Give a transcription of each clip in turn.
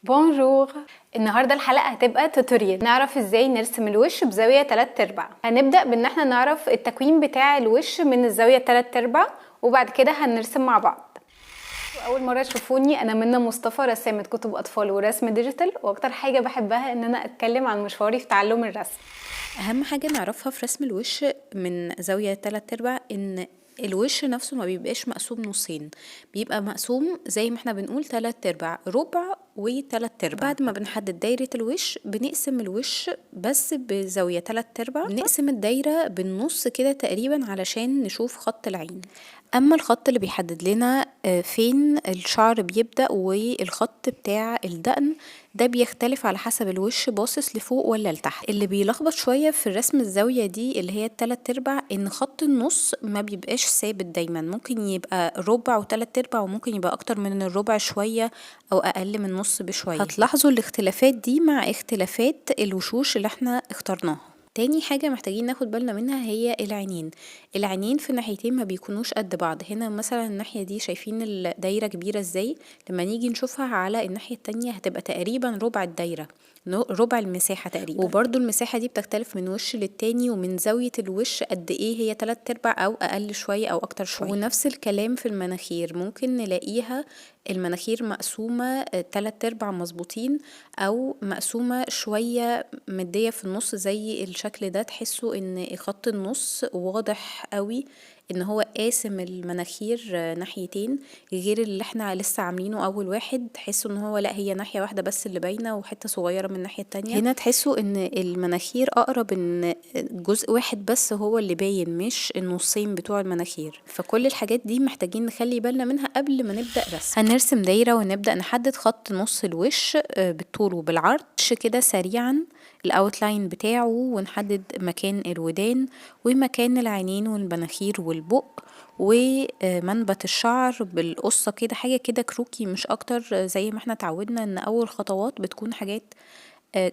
Bonjour. النهارده الحلقة هتبقى tutorial نعرف ازاي نرسم الوش بزاوية 3 ارباع. هنبدا بان احنا نعرف التكوين بتاع الوش من الزاوية 3 ارباع، وبعد كده هنرسم مع بعض. اول مرة تشوفوني، انا منى مصطفى، رسامه كتب اطفال ورسم digital، واكتر حاجة بحبها ان انا اتكلم عن مشواري في تعلم الرسم. اهم حاجة نعرفها في رسم الوش من زاوية تلات ارباع ان الوش نفسه ما بيبقاش مقسوم نصين، بيبقى مقسوم زي ما احنا بنقول تلات ارباع، ربع وتلات ارباع. بعد ما بنحدد دايرة الوش بنقسم الوش بس بزاوية تلات ارباع، بنقسم الدايرة بالنص كده تقريبا علشان نشوف خط العين. اما الخط اللي بيحدد لنا فين الشعر بيبدأ والخط بتاع الدقن، ده بيختلف على حسب الوش باصص لفوق ولا لتحت. اللي بيلخبط شوية في الرسم الزاوية دي اللي هي التلات ارباع ان خط النص ما بيبقاش ثابت دايما، ممكن يبقى ربع وتلات ارباع، وممكن يبقى اكتر من الربع شوية او اقل من النص بشوية. هتلاحظوا الاختلافات دي مع اختلافات الوشوش اللي احنا اخترناها. تاني حاجة محتاجين ناخد بالنا منها هي العينين. العينين في الناحيتين ما بيكونوش قد بعض. هنا مثلا الناحية دي شايفين الدايرة كبيرة ازاي، لما نيجي نشوفها على الناحية التانية هتبقى تقريبا ربع الدايرة، ربع المساحة تقريبا. وبرضو المساحة دي بتختلف من وش للتاني ومن زاوية الوش قد ايه هي تلات ارباع او اقل شوية او اكتر شوية. ونفس الكلام في المناخير، ممكن نلاقيها المناخير مقسومة تلات ارباع مظبوطين او مقسومة شوية مدية في النص زي الشكل ده، تحسوا ان خط النص واضح قوي ان هو قاسم المناخير ناحيتين، غير اللي احنا لسه عاملينه اول واحد تحسوا ان هو لا هي ناحية واحدة بس اللي باينة وحتة صغيرة من الناحية التانية. هنا تحسوا ان المناخير اقرب ان جزء واحد بس هو اللي باين مش النصين بتوع المناخير. فكل الحاجات دي محتاجين نخلي بالنا منها قبل ما نبدأ رسم. هنرسم دايرة ونبدأ نحدد خط نص الوش بالطول وبالعرض كده سريعا ال outline بتاعه، ونحدد مكان الودان ومكان العينين والمناخير والبق ومنبت الشعر بالقصة كده، حاجة كده كروكي مش اكتر، زي ما احنا اتعودنا ان اول خطوات بتكون حاجات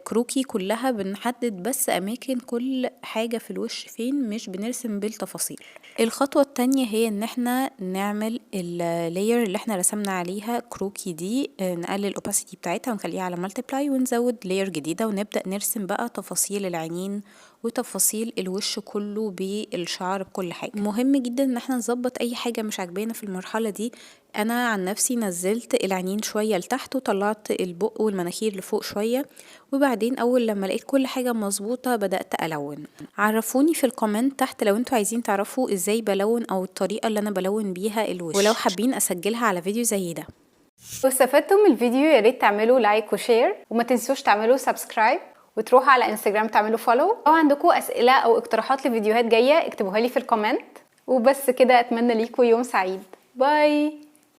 كروكي كلها، بنحدد بس اماكن كل حاجة في الوش فين، مش بنرسم بالتفاصيل. الخطوة التانية هي ان احنا نعمل ال layer اللي احنا رسمنا عليها كروكي دي، نقلل ال opacity بتاعتها ونخليها على multiply ونزود layer جديدة، ونبدأ نرسم بقى تفاصيل العينين وتفاصيل الوش كله بالشعر بكل حاجة. مهم جدا ان احنا نظبط اي حاجة مش عاجبانا في المرحلة دي. انا عن نفسي نزلت العينين شوية لتحت وطلعت البق والمناخير لفوق شوية، وبعدين اول لما لقيت كل حاجة مظبوطة بدأت الون. عرفوني في ال comment تحت لو انتوا عايزين تعرفوا ازاي بلون او الطريقة اللي انا بلون بيها الوش، ولو حابين اسجلها على فيديو زي ده. لو استفدتم من الفيديو يا ريت تعملوا like و share، وما تنسوش تعملوا subscribe وتروحوا على انستجرام تعملوا follow. لو عندكم اسئلة او اقتراحات لفيديوهات جاية اكتبوها لي في ال comment. وبس كده، اتمنى ليكم يوم سعيد. Bye.